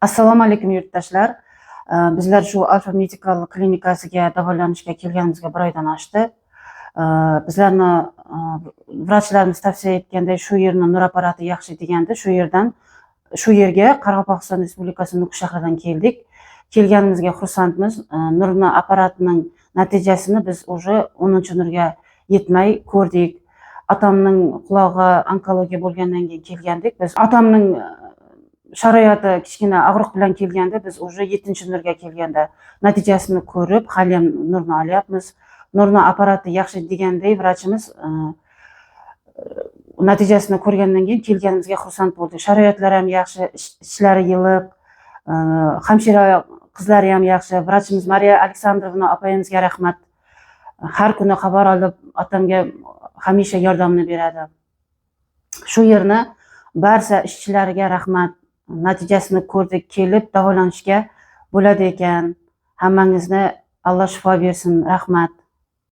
Assalomu alaykum, yurtdoshlar. Bizlar shu Alfa Medical klinikasiga davolanishga kelganimizga bir oydan oshdi. Bizlarni vrachlarimiz tavsiya etganday, shu yerni nur apparati yaxshi degandi. Shu yerdan shu yerga Qoraqalpog'iston Respublikasi Nukus shahridan keldik. Kelganimizga xursandmiz. Nurni apparatining natijasini biz уже 10 nurga yetmay ko'rdik. Otamning qulog'i onkologiya bo'lgandan keyin kelgandik. Biz otamning sharoiti kichkina og'riq bilan kelganda, biz уже yettinchi nurga kelganda natijasini ko'rib, haliyam nurni olyapmiz. Nurni apparati yaxshi deganday vrachimiz, natijasini ko'rgandan keyin kelganimizga xursand bo'ldik. Sharoitlari ham yaxshi, ichlari iliq, hamshira qizlari ham yaxshi. Vrachimiz Mariya Aleksandrovna opamizga rahmat. Har kuni xabar olib, otamga hamisha yordamini beradi. Shu yerni barcha ishchilariga rahmat. Natijasini ko'rdik, kelib davolanishga bo'ladi ekan. Hammangizni Alloh shifo bersin, rahmat.